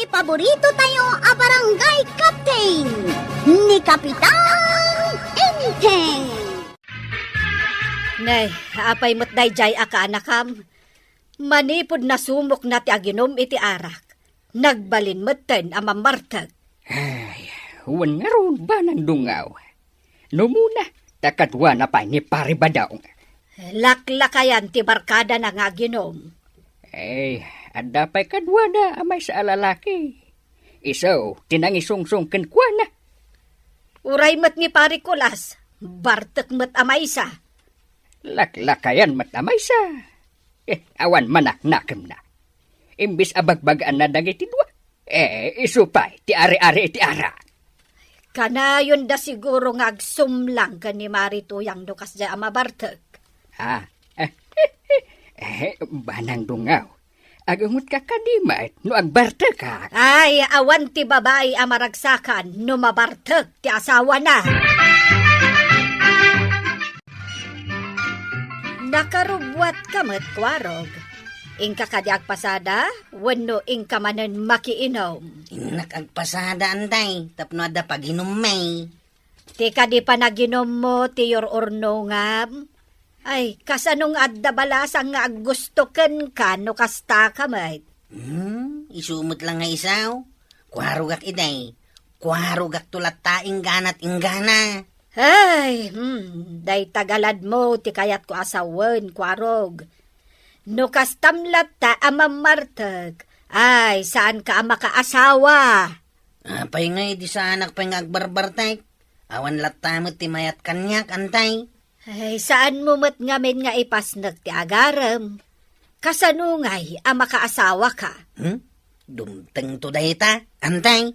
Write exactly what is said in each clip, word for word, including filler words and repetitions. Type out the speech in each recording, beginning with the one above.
Paborito tayo a barangay captain, ni Kapitan Enteng. Nay, apay met daydiay a kaanakam? Manipud nasumokna ti aginum iti arak, nagbalin metten a mammartek. Ay, wen ngarud, banang dungaw. No muna, ta kaduana pay ni Pari Badong. Laklakayan ti barkadana nga aginum. Eh, adda pay kaduana a maysa a lalaki. Isu ti nangisungsong kenkuana. Uray met ni Pari Kulas, bartek met a maysa. Laklakayan met a maysa. Eh, awan manaknakemna. Imbes a bagbagaanna dagiti dua, eh, isu pay ti ari-ari iti arak. Kanayon da siguro nga agsumlang ken ni Mari Tuyang no kasdiay a mabartek. Ah, eh, banang dungaw. Agungot ka kadi met no agbartekak. Ay, awan ti babai a maragsakan no mabartek ti asawana. Nakarubuatka met, Kuarog. Inka kadi agpasada wenno inka manen makiinum? Innak agpasada, Antay, tapno adda paginummi. Ti kadi panaginummo ti yur-urnongam? Ay, kasano nga adda balasang nga aggusto kenka no kasta ka met? Hmm, isu met lang nga isu. Kuarogak idi. Kuarogakto latta ingganat inggana. Ay, hmm, dayta galadmo ti kayatko a sawen, Kuarog. No kastam latta a mammartek, ay, saanka a makaasawa. Apay nga idi saanak pay nga agbarbartek? Awan latta met ti mayat kaniak, Antay. Ay, saanmo met ngamin nga ipasnek ti agarem. Kasano ngay a makaasawaka? Hmm? Dumtengto dayta, Antay?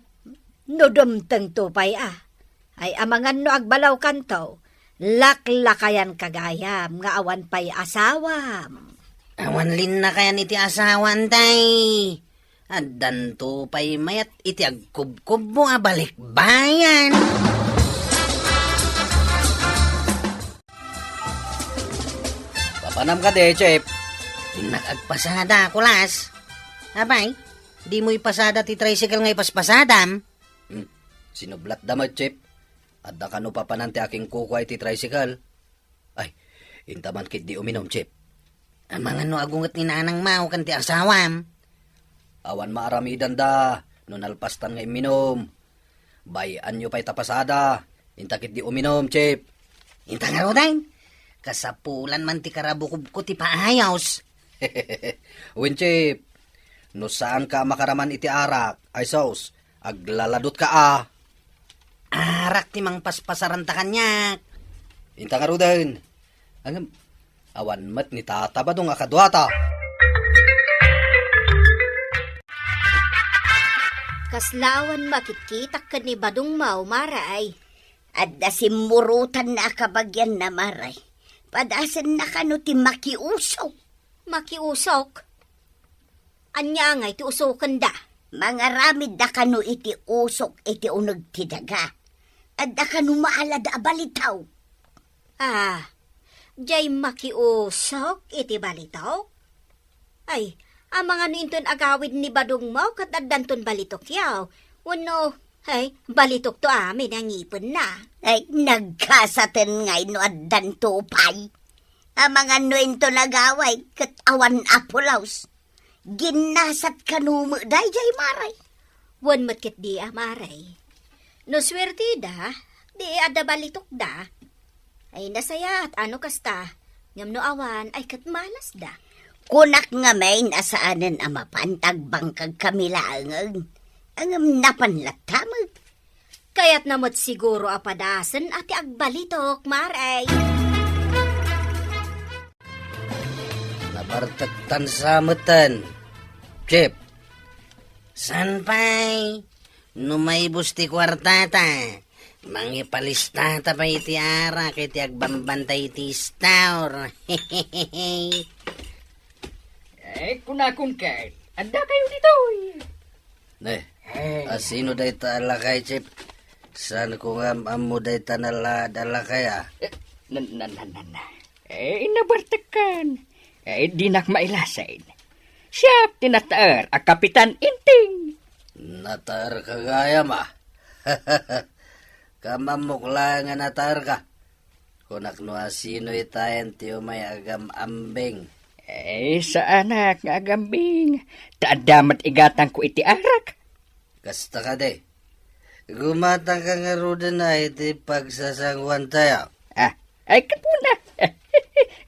No dumtengto pay a. Ay, amangan no agbalawkanto, laklakayanka gayam nga awan pay asawam. Awan linnakayan iti asawa, Antay. Addanto pay mayat iti agkubkubmo a balikbayan. Papanam kadi, Chip? Innak agpasada, Kulas. Apay, dimo ipasada ti tricycle nga ipaspasadam? Hmm, sinublatda met, Chip. Adda kano papanan ti akingkukua iti tricycle? Ay, inta man ketdi uminum, Chip. Amangan no agunget ni nanang Mao ken ti asawam? Awan maaramidanda no nalpastan nga imminum. Bay-anyo pay ta pasada, inta ketdi uminum, Chip. Inta ngaruden, kasapulan man ti karabukobko ti paayos. Wen, Chip, no saanka a makaraman iti arak, ay sus, aglaladutka a. Arak ti mangpaspasaranta kaniak. Inta ngaruden. Ngem, awan met ni Tata Badong a kaduata. Kasla awan makitkitak ken ni Badong Mao, Mare, ay. Adda simmurotanna a kabagianna, Mare. Padasenna kano ti makiusok. Makiusok? Ania ngay ti usokenda? Mangaramidda kano iti usok iti uneg ti daga. Adda kano maalada a balitok. Ah, jay makiusok iti balitok? Ay, amangan no inton agawid ni Badong Mao ket addanton balitokyo. Wenno, ay, balitokto amin a ngipenna. Ay, nagkasaten ngay no addanto pay. Amangan no inton agawid ket awan a pulos. Ginnasat kano met daydiay, Mare? Wen met ketdi a, Mare. No suerteda, di adda balitokda. Ay, nasayaat a no kasta. Ngem no awan, ay ket malasda. Kunak ngamin a saanen a mapan ta agbangkagkami laengen. Ngem napan latta met. Kayatna met siguro a padasen a ti agbalitok, Mare. Nabartektan sa metten, Chip. Saan pay? No maibus ti kuartata, mangipalistata pay iti arak iti agbambantay iti store. Eh, kunakon ket, adda kayo ditoy. Ne, eh, asino dayta a lakay, Chip? Saan ko nga am-ammo dayta nala-, a lakay, a? Eh, na, na, na, na, na. Eh, nabartekkan. Eh, dinak mailasin. Siak ti nataer a Kapitan Inting. Nataerka gayam a. Kamammok laeng a nataerka. Kunak no asino itayen ti umay agam-ambing. Eh, saanak nga agambing. Ta adda met igatangko iti arak. Kasta kadi. Gumatangka ngaruden a iti pagsasanguantayo. Ah, ay, kapuna.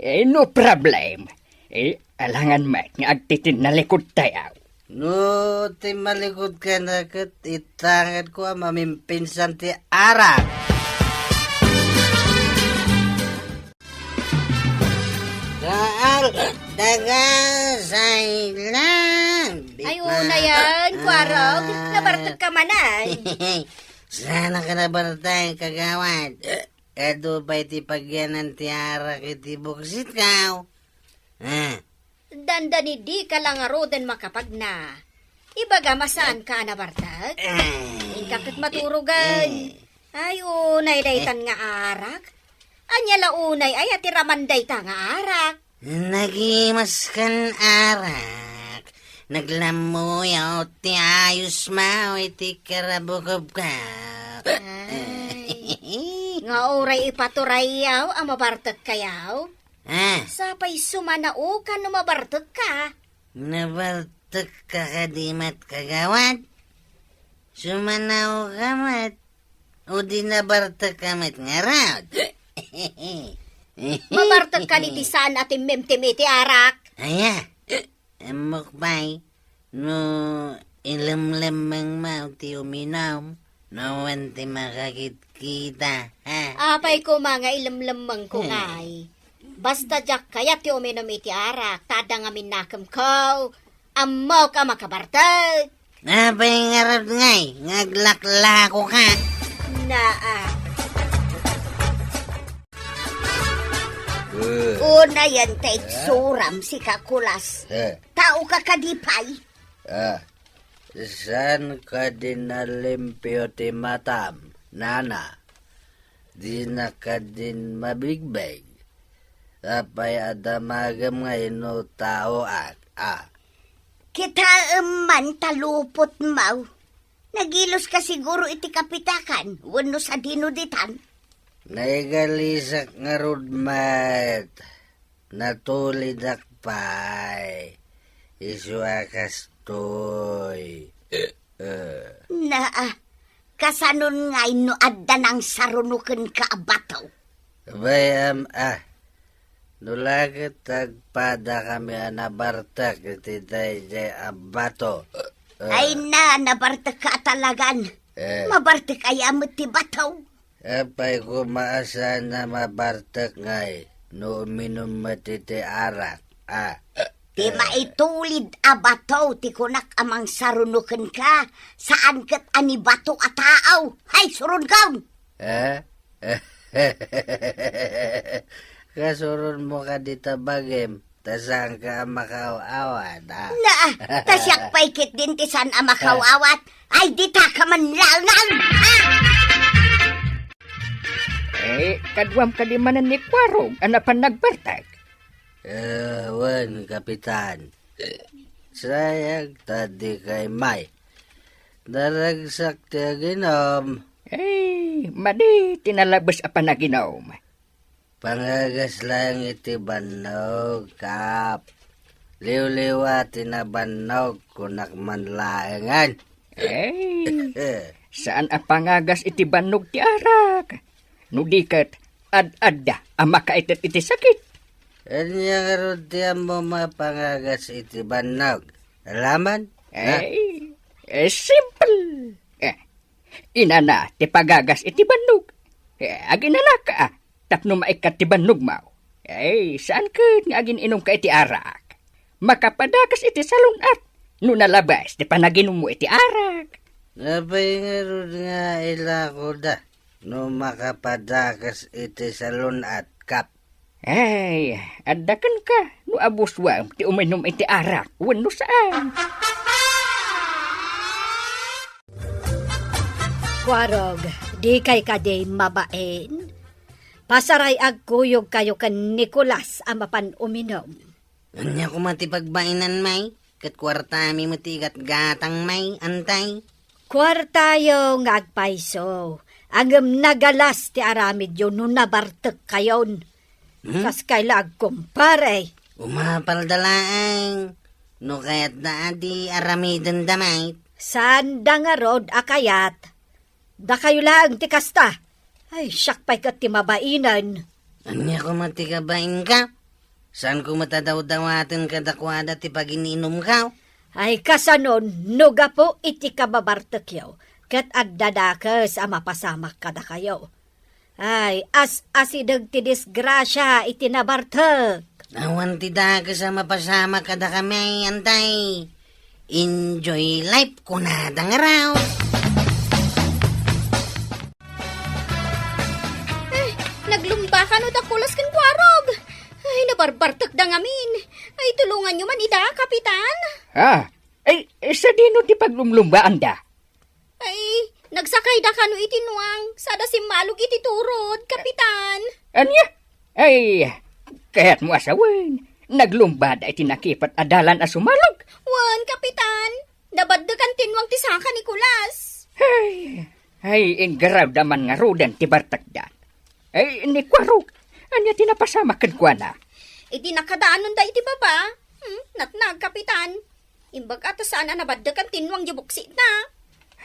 Eh, no problem. Eh, alangan met nga agtitinnalikod tayo. No timmalikod ka na ket itanged ko a mamimpinsan ti arak. Daal, daga, say lang. Ay, una yan, Kuarog. Nabartek ka man, ay. Saan ka nabartek, kagawad? Adu pay ti pagyanan ti arak iti buksit ka. Ah. Dandani di ka la ngaruden makapagna. Ibaga, masaan ka a nabartek? Eh. Inka ket maturogan. Eh. Ay, unay daytan nga arak. Ania la unay aya ti raman dayta nga arak? Nagimaskan arak. Naglammuyaw ti ayos maw iti karabukobko. Ay. Nga uray ipaturayyaw a mabartek kayaw? Ah. Sapay sumanaokan no mabartek ka. Nabartek ka kadi met, kagawad? Sumanaoka met. O di nabartek ka met ngarud? Mabartek ka ni ti saan a timmemtem iti arak. Aya, ammok pay, no ilemlemmeng maw ti uminum, no wen ti makakitkita, ha? Apay koma nga ilemlemmengko ngay. Basta diak kayat ti uminum iti arak, ta adda ngamin nakemko. Ammok a makabartek. Apay ngarud ngay, nga aglaklakoka? Naa. Eh. Unayen ta itsuram, sika Kulas. Eh. Tao ka kadi pay? Ah, saan kadi nalimpio ti matam, nana? Dina kadin mabigbeg. Apay a damagem nga ino taoak, a? Kitaem man ta lupot maw. Nagilos ka siguro iti kapitakan, wenno sadino ditan? Naigalisak ngarud met. Natulidak pay. Isu a kastoy. Eh, eh. Naa, kasanon ngay no adda nangsaruno kenka a bato? Bay, am, ah. No la ket agpadakami a nabartek iti daydiay a bato. Eh, eh. Ay na, nabartek ka a talagan. Eh. Mabartek aya met ti bato? Apay koma a saan a mabartek ngay no uminum met iti arak, a? Ti maitulid a bato ti kunak a mangsaruno kenka, saan ket a ni bato a tao. Hay, suronkaon! Eh? Kasuronmo kadi ta bagim, ta saanka a makaaw-awat, a? Naa, ta siak pay ketdin ti saan a makaaw-awat. Ay, dita ka man laengan! Ah! Eh, kaduam kadi manen ni Kuarog a napan nagbartek? Eh, wen, Kapitan. Sayang ta dika immay. Naragsak ti aginom. Eh, madi ti nalabes a panaginom. Pangagas laeng iti bannog, Kap. Liwliwa ti nabannog, kunak man laengen. Eh, saan a pangagas iti bannog ti arak. No di ket, ad-adda a makaited iti sakit. Ania ngarud ti ammom a pangagas iti bannog? Alaman? Ha? Eh, eh, simple. Eh, inana ti pagagas iti bannog. Eh, aginanaka, ah. Tapno maikkat ti bannogmo. Ay, saan ket nga agin-inumka iti arak? Makapadakas iti salun-at no nalabes ti panaginummo iti arak. Apay ngarud nga ilakoda no makapadakas iti salun-at, Kap? Ay, adda kenka no abuswam ti uminum iti arak wenno saan. Kuarog, dikay kadi mabain? Pasaray agkuyogkayo ken Nicolas a mapan uminum. Ania koma ti pagbainanmi? Ket kuartami met ti igatgatangmi, antay? Kuartayo nga agpayso, ngem nagalas ti aramidyo no nabartekkayon. Hmm? Kaskay la agkumpare. Umapalda laeng. No kayatda a di aramidenda met. Saanda ngarud a kayat. Dakayo laeng ti kasta. Ay, siak pay ket ti mabainen. Ania koma ti kabainka? Saanko met a dawdawaten kadakuada ti pagin-inumko? Ay, kasanon, no gapu iti kababartekyo, ket agdadakes a mapasamak kadakayo. Ay, as-asideg ti disgrasia iti nabartek. Awan ti dakes a mapasamak kadakami, antay. Enjoy life, kunada ngarud. Ay, naglumba kano da Kulas ken Kuarog. Ay, nabarbartekda ngamin. Ay, tulonganyo man ida, Kapitan. Ah, ay, eh, sadino ti paglumlumbaanda? Ay, nagsakayda kano iti nuang, sada simmalog iti turod, Kapitan. Ania? Ay, kayatmo a sawen, naglumbada iti nakipet a dalan a sumalog. Wen, Kapitan, nabaddekan ti nuang ti saka ni Kulas. Ay, ay, inggaraw da man ngaruden ti bartekda. Ay, ni Kuarog, ania ti napasamak kenkuana? Iti nakadaanonda iti baba, hmm, natnag, Kapitan. Imbag a ta saan a nabaddekan ti nuang ti buksitna.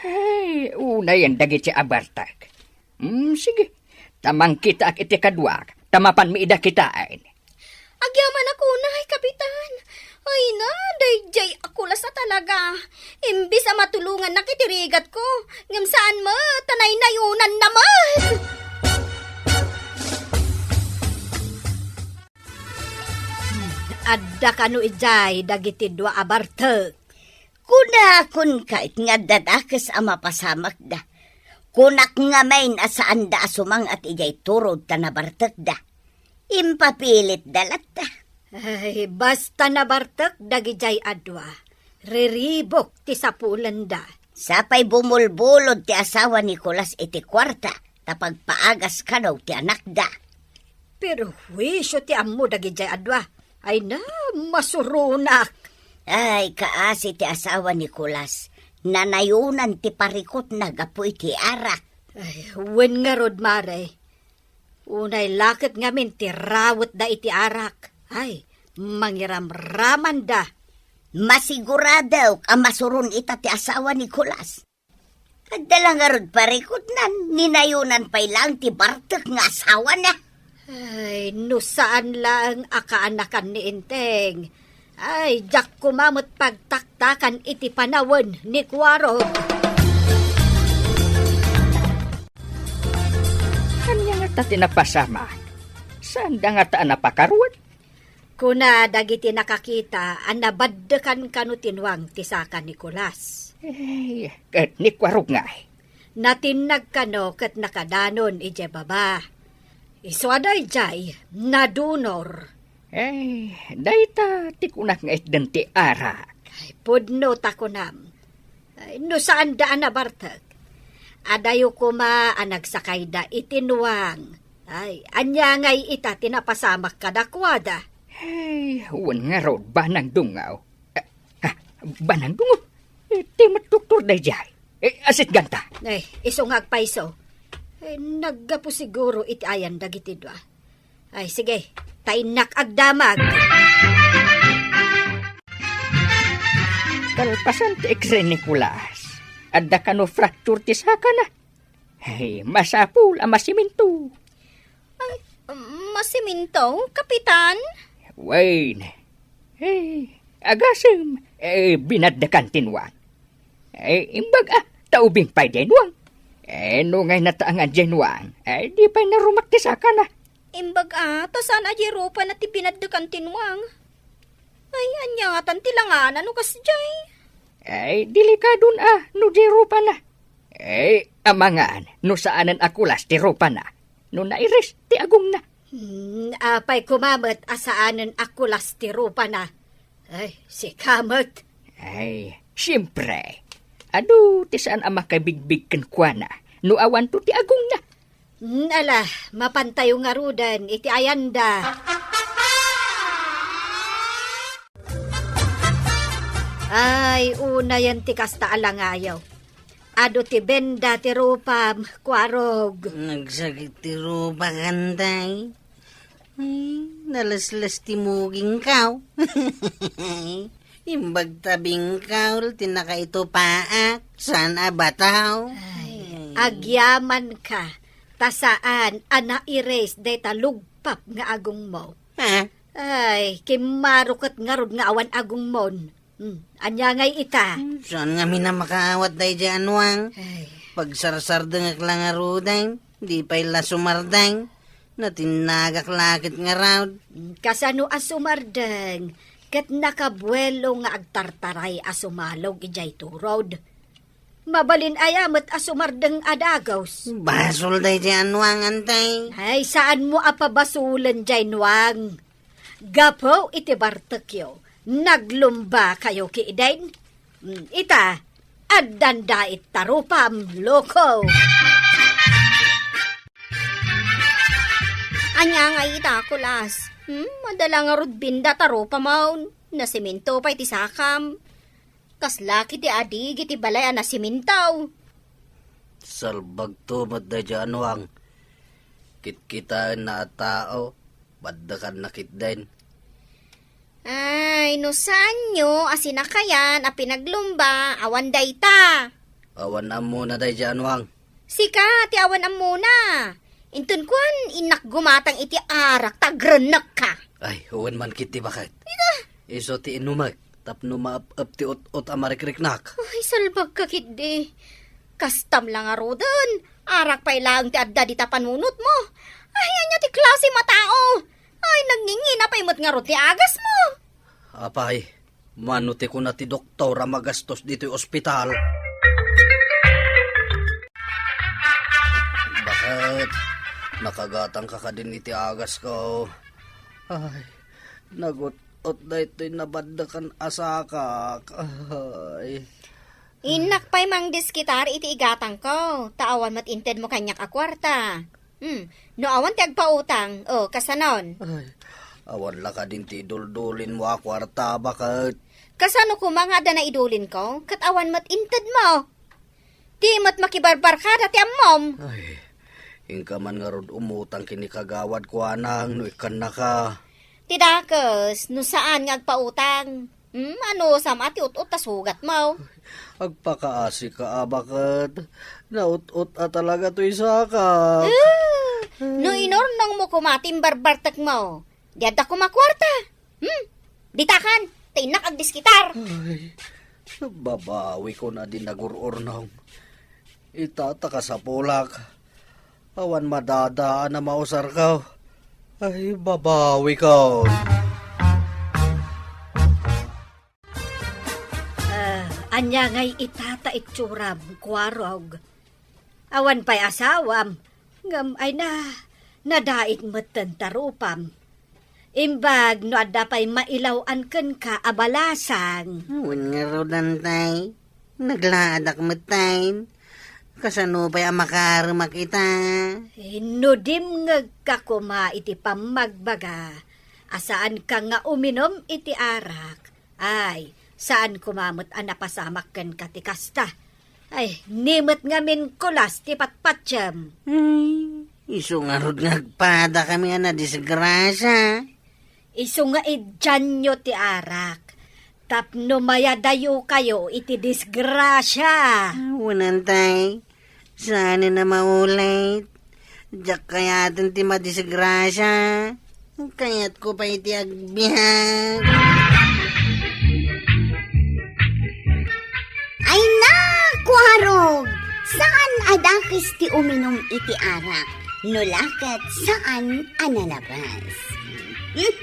Ay, unayen dagiti abartek. Hmm, sige. Ta mangkitaak iti kaduak, ta mapanmi ida kitaen. Agyamanak unay, Kapitan. Ay na, daydiay a Kulas a talaga. Imbis a matulongannak iti rigatko, ngem saan met, ta naynayonanna met. Adda kano idiay dagiti dua a bartek? Kunakon kayat nga adda dakes a mapasamakda. Kunak ngamin a saanda a sumang-at idiay turod ta nabartekda. Impapilitda latta. Ay, basta nabartek dagidiay a dua, riribuk ti sapulenda. Sapay bumulbulod ti asawa ni Kulas iti kuarta, ta pagpaagas kano ti anakda. Perhuisio ti ammo dagidiay a dua. Ay na, masuronak. Ay, kaasi ti asawa ni Kulas. Nanayonan ti parikutna gapu iti arak. Ay, wen ngarud, Mare. Unay la ket ngamin ti rawetda iti arak. Ay, mangiramramanda. Masiguradok a masuron ita ti asawa ni Kulas. Adda la ngarud parikutnan, ninayonan pay laeng ti bartek nga asawana. Ay, no saan laeng a kaanakan ni Enteng. Ay, diak koma met pagtaktakan iti panawen ni Kuarog. Ania ngata ti napasamak? Saanda ngata a napakaruan? Kuna dagiti nakakita a nabaddekan kano ti nuang ti saka ni Kulas. Ay, ket ni Kuarog ngay? Natinnag kano ket nakadanon idiay baba. Isu a daydiay, nadunor. Ay, dayta ti kunak nga itden ti arak. Ay, pudno ta kunam. Ay, no saanda a nabartek, adayo koma a nagsakayda iti nuang. Ay, ania ngay ita ti napasamak kadakuada? Ay, wen ngarud, banang dungaw. Ah, ah, banang dungaw. Eh, ti met doktor daydiay. Eh, asitganta. Ay, isu nga agpayso. Ay, naggapu siguro iti ayan dagiti dua. Ay, sige, ta innak agdamag. Kalpasan ti X-ray ni Kulas, adda kano fracture ti sakana. Ay, masapul a masiminto. Ay, masiminto, Kapitan? Wen. Ay, agasem, eh, binaddekan ti nuang. Eh, imbag a, ta ubing pay diay nuang. Eh, no ngay nataangan diay nuang, eh, di pay narumak ti sakana. Imbag a, ta saan a diay rupana ti binaddekan ti nuang. Ay, ania ngatan ti langana no kasdiay? Ay, delikadon a, no diay rupana. Ay, amangan, no saanen a kulas ti rupana. No nairis ti agongna. Hmm, apay koma met a saanen a kulas ti rupana? Ay, sika met. Ay, siempre. Adu ti saan a makabigbig kenkuana no awanto ti agongna. Hmm, ala, mapantayo ngaruden iti ayanda. Ay, unayen ti kasta a langayo. Adu ti benda ti rupam, Kuarog? Nagsakit ti rupak, Antay. Ay, nalesles ti mugingko. Imbag ta bingkol ti nakaitupaak, saan a bataw. Ay, agyamanka, ta saan a nairis dayta lugpap nga agongmo. Ha? Ay, kimmaro ket ngarud nga awan agongmon. Hmm, ania ngay ita? Hmm, saan ngamin a makaawat daydiay a nuang? Ay. Pagsarsardengek la ngaruden, di pay la sumardeng. Natinnagak la ket ngarud. Hmm, kasano a sumardeng? Ket nakabuelo nga agtartaray a sumalog idiay turod. Mabalin aya met a sumardeng a dagus? Basol daydiay a nuang, Antay. Ay, saanmo a pabasolen diay nuang. Gapu iti bartekyo, naglumbakayo ketdin. Mm, ita, addan dayta rupam, loko. Ania ngay ita, Kulas? Hmm, adda la ngarud benda ta rupamon. Nasemento pay ti sakam. Kasla ketdi a digi ti balay a nasemento. Salbagto met daydiay a nuang. Kitkitaenna a tao, baddekanna ketdin. Ay, no saanyo a sinakayan a pinaglumba, awan dayta. Awan ammona daydiay a nuang. Sika ti awan ammona. Inton kuan, innak gumatang iti arak ta agrennekka. Ay, wen man ketdi baket. Ita. Isu ti inumek tapno maep-ep ti ut-ot a marikriknak. Ay, salbagka ketdi. Kastam la ngaruden, arak pay laeng ti adda dita panunotmo. Ay, ania ti klasem a tao? Ay, nagngingina pay met ngarud ti agasmo. Apay, mano ti kuna ti doktor a magastos ditoy ospital? Baket, nakagatangka kadin iti agasko? Ay, nagut-ot daytoy nabaddekan a sakak. Ay. Innak pay mangdiskitar iti igatangko, ta awan met intedmo kaniak a kuarta. Hmm, no awan ti agpautang, o, kasanon? Ay, awan la kadin ti iduldulin mo a kuarta, baket. Kasano koma nga adda naidulinko, ket awan met intedmo? Di met makibarbarkada ti ammom. Ay, inka man ngarud umutang ken ni kagawad kuanang no ikkannaka. Ti dakes, no saan nga agpautang. Hmm, anusam a ti ut-ot ta sugatmo? Agpakaasika a baket. Naut-ot a talaga toy sakak. Ah, no inurnongmo koma ti imbarbartekmo, di adda koma kuarta. Hmm, ditakan, ta innak agdiskitar. Ay, babawikon a di nagur-urnong. Ita ta kasapulak. Awan madadaan a mausarko. Ay, babawikon. Ah, ania ngay ita ta itsuram, Kuarog? Awan pay asawam, ngem ay na, nadait metten ta rupam. Imbag no adda pay mailaw-an kenka a balasang. Wen ngarud, Antay, naglaadak metten. Kasano pay a makaremak ita? Eh, no dimngegka koma iti pammagbaga a saanka nga uminum iti arak, ay, saan koma met a napasamak kenka ti kasta. Ay, ni met ngamin kulas ti patpatiem. Ay, isu ngarud nga agpadakami a nadisgrasia. Isu nga idianyo ti arak, tapno mayadayokayo iti disgrasia. Wen, Antay, saanen a maulit. Diak kayaten ti madisgrasia. Kayatko pay ti agbiag. Ay na, Kuarog! Saan a dakes ti uminum iti arak, no la ket saan a nalabas. Hmm?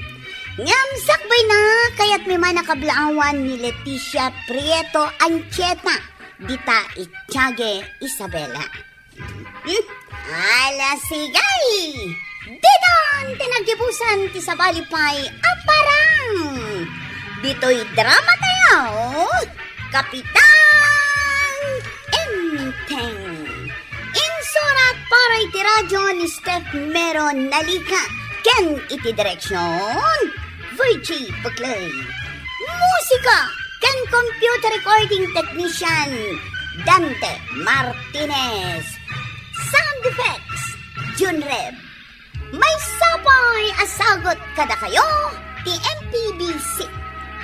Ngem sakbayna, kayatmi man a kablaawan ni Leticia Prieto Anchieta, dita Itiague, Isabela. Hmm? Ala, sige! Didon ti naggibusan ti sabali pay a parang! Ditoy drama tayo, Kapitan Enteng. Insurat para iti radio ni Steph Mero Nalica ken iti direksyon, Virgie Peclay. Musika ken computer recording technician, Dante Martinez. Sound effects, Junreb. Maysa pay a sagut kadakayo ti M P B C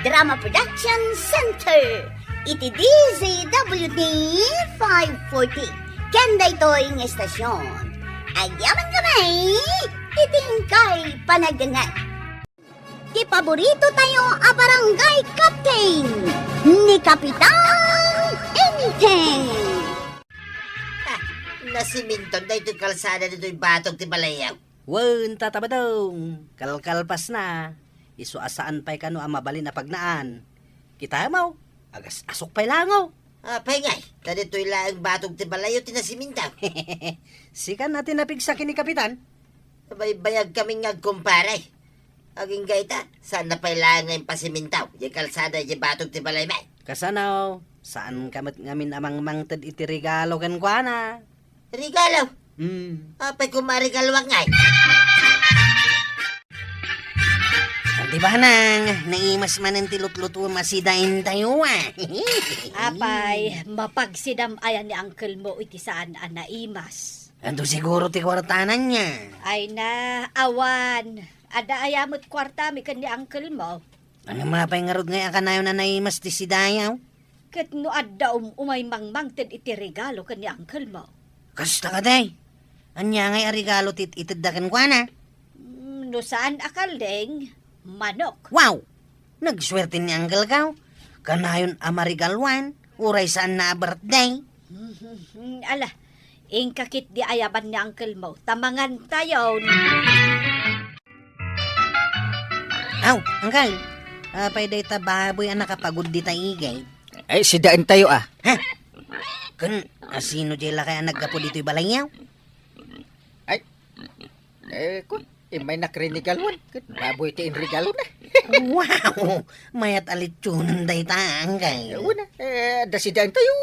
Drama Production Center iti D Z W T five forty. Ken daytoy nga estasion, agyaman kami iti inkay panagdengngeg. Ti paborito tayo a barangay captain, ni Kapitan Enteng. Ah, nasiminton daytoy kalsada ditoy batog ti balayyo. Wen, Tata Badong, kalkalpas na. Isu a saan pay kano a mabalin a pagnaan. Kita mo, agas-asok pay langaw. Apay ngay, ta ditoy laeng batog ti balayyo ti nasimintaw. Sika na ti napigsa ken ni Kapitan? Nabaybayag kami nga agkumpare. Agingga ita, saan na pay laeng nga impasimintaw diay kalsada diay batog ti balaymi? Kasano, saan ka met ngamin a mangmangted iti regalo kenkuana? Regalo? Hmm. Apay koma a regaloak ngay? Di ba, nang, naimas manen ti lutlutuem a sidaentayo, a? Apay, mapagsidam aya ni uncle mo iti saan a naimas? Adu siguro ti kuartana niya. Ay na, awan. Adda aya met kuartami ken ni uncle mo? Ngem apay ngarud ngay a kanayon a naimas ti sidayo? Ket no adda um-umay mangmangted iti regalo ken ni uncle mo? Kasta kadi? Ania ngay a regalo ti it-itedda kenkuana? Mm, no saan a kalding, manok. Wow! Nagsuerte ni uncle ko. Kanayon a marigaluan, uray saan na a birthday. Ala, inka ketdi ayaban ni uncle mo, ta mangantayon. Aw, uncle, apay dayta baboy a nakapagud dita igid? Ay, sidaentayo, a. Ha? Ken, asino diay lakay a naggapu ditoy balayyo? Ay, eh, kun, immay nakrinigaluan, ket baboy ti inregalona. Wow! Mayat a lechon dayta, uncle. Eh, wen a, eh, adda sidaentayo.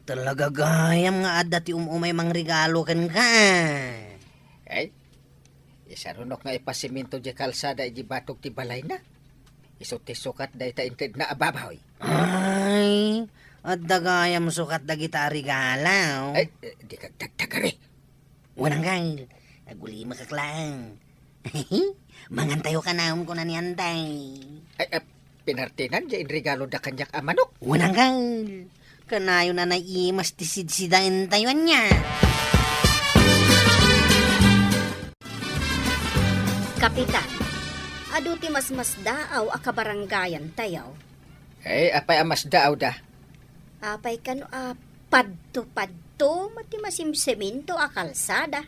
Talaga gayam nga adda ti um-umay mangregalo kenka. Ay, isarunok nga ipasiminto diay kalsada idiay batog ti balayna. Isu ti sukat dayta intedna a baboy. Ay, adda gayam sukat dagita a regalo. Ay, eh, dika agdagdagari. Wen, uncle, agulimakak laeng. Mangantayo kanayon, kuna ni Antay. Ay, ah, pinartinan diay inregaloda kaniak a manok. Wen, uncle, kanayon a naimas ti sidsidaentayo ania. Kapitan, adu ti masmasdaaw a kabarangayantayo. Eh, apay a masdaawda? Apay kano a padto-padto met ti masimsiminto a kalsada?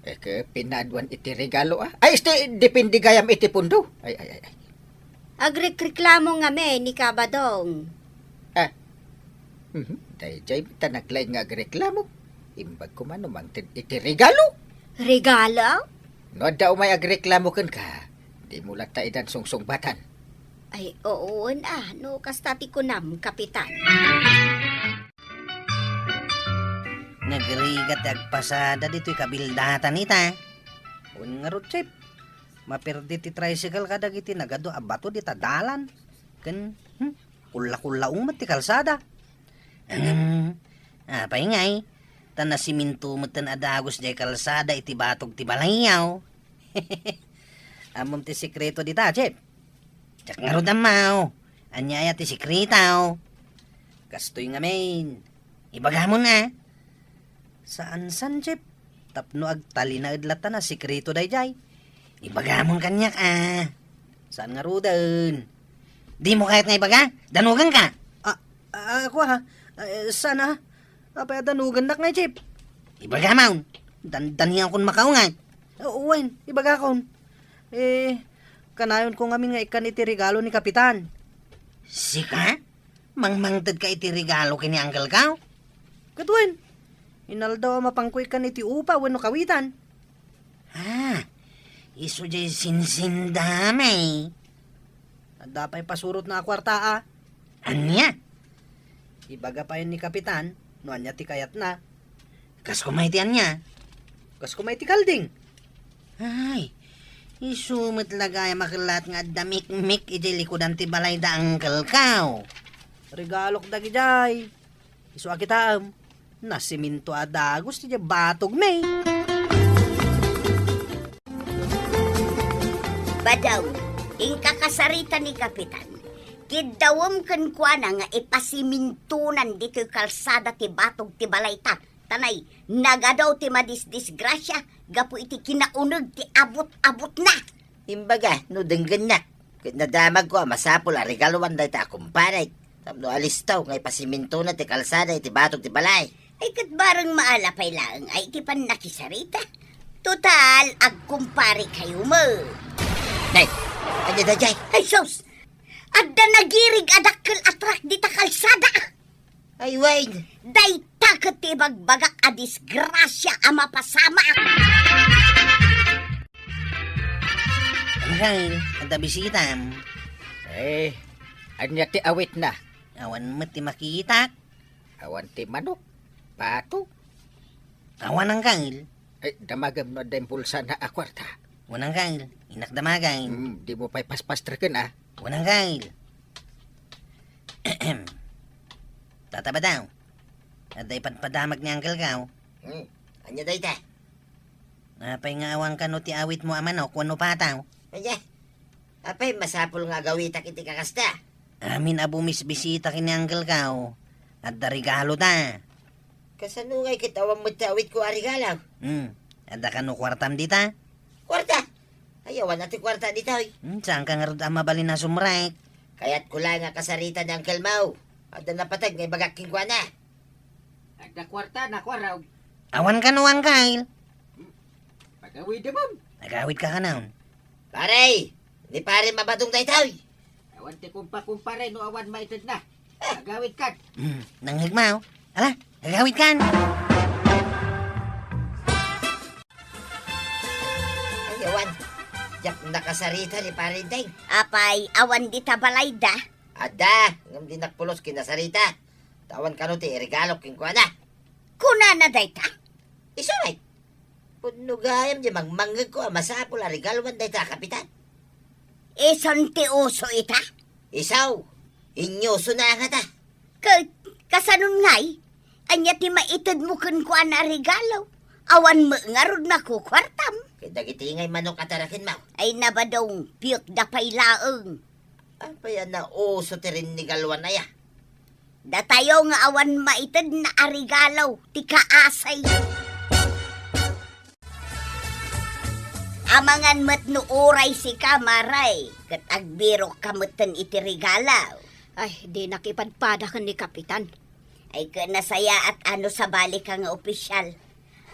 Eh, ke, pinaaduan iti regalo, a. Ay, isu ti, depende gayam iti pundo. Ay, ay, ay, ay. Agrekreklamo ngamin ni Kabadong. Ah. Mhm. Daydiay met a naglaing nga agreklamo. Imbag koma no mangted iti regalo. Regalo? No adda umay agreklamo kenka, dimo latta idan sungsungbatan. Ay, wen a, no kasta ti kunam, Kapitan. Nagrigat ti agpasada ditoy kabildatan ita. Wen ngarud, Chief, maperdi ti tricycle kadagiti nagadu a bato dita dalan. Ken, hmm, kulla-kullaong met ti kalsada. Ngem, apay ngay, ta nasiminto metten a dagus diay kalsada iti batog ti balayyo. Ammom ti sekreto dita, Chief? Diak ngarud ammo. Ania aya ti sekreto? Kastoy ngamin. Ibagamon a. Saan, saan, Chief? Tapno agtalinaed latta a sekreto daydiay. Ibagamon kaniak a. Saan ngaruden? Dimo kayat nga ibaga? Danugenka? Ah, ah, ako, ha? Ah, eh, saan, ha? Apay a danugennak ngay, Chief? Ibagamon. Dan-, daniakon makaungat. Ah, wen, ibagakon. Eh, kanayonko ngamin nga ikkan iti regalo ni Kapitan. Sika? Mangmangtedka iti regalo ken ni uncle ko? Ket wen, inaldaw a mapanko ikkan iti upa wenno kawitan. Ah, isu diay sinsindami. Adda pay pasurotna a kuarta a. Ania? Ibaga pay ni Kapitan no ania ti kayatna. Kas koma iti ania? Kas koma iti kalding. Ay, isu met la gayam a kellat nga adda mikmik idiay likudan ti balay da uncle ko. Regalok dagidiay. Isu a kitaem, nasiminto a dagus ti diay batogmi. Badaw, inka kasarita ni Kapitan. Kiddawem kenkuana nga ipasimintonan ditoy kalsada ti batog ti balayta. Ta nay, nagadu ti madisdisgrasia gapu iti kinauneg ti abut-abutna. Imbaga, no denggennak, ket nadamagko a masapul a regaluan dayta a kumparek tapno alistaw nga ipasimintonan ti kalsada iti batog ti balay. Ay, ket bareng maala pay laeng ay iti pannakisarita. Total, agkumparekayo met. Nay, ania daydiay? Ay, sus! Adda nagirig a dakkel a truck dita kalsada. Ay, wen. Dayta ket ti ibagbagak a disgrasia a mapasamak. Angel, adda bisitam. Eh, ania ti awitna? Awan met ti makitak. Awan ti manok, pato. Awan, Angel. Eh, damagem no adda impulsana a kuarta. Wen, Angel, innak damagem. Hmm, dimo pay paspastreken, a? Wen, Angel. Tata Badaw, adda ipadpadamag ni Angel Kao. Hmm, ania dayta? Apay nga awan kano ti awitmo a manok wenno pataw? Ania? Apay masapul nga agawitak iti kakasta? Amin a bumisbisita ken ni Angel Kao, adda regalota. Kasano ngay ket awan met ti awitko a regalo? Hmm, adda kano kuartam dita? Kuarta? Ay, awan a ti kuarta ditoy. Hmm, saanka ngarud a mabalin a sumrek? Kayatko laeng a kasarita ni Angkelmo. Adda napateg nga ibagak kenkuana. Adda kuarta, nakuaraw. Awan kano, Angkel? Pagawidem. Agawidka kano. Pare, ni pare mabadong daytoy. Awan ti kumpa-kumpare no awan maitedna. Agawidkan. Hmm, nangngegmo. Ala, agawidkan. Ay, awan. Diak nakasarita ni Pare Deng. Apay, awan dita balayda? Adda, ngem dinak pulos kinasarita. Ta awan kano ti iregalok kenkuana. Kunana dayta? Isu met. Pudno gayam diay mangmangngegko a masapul a regaluan dayta a kapitan. Isun ti uso ita? Isu, inyusona ngata. Ket, kasanon ngay? Ania ti maitedmo kenkuana a regalo? Awan met ngarud makukuartam. Ket dagiti ngay manok a tarakenmo? Ay nabadong, piyekda pay laeng. Apay a nauso ti rinnigaluan aya? Datayo nga awan maitedna a regalo ti kaasay. Amangan met no uray sika, Maray, ket agbirokka metten iti regalo. Ay, dinak ipadpada ken ni Kapitan. Ay, ket nasayaat a no sabalika nga opisyal.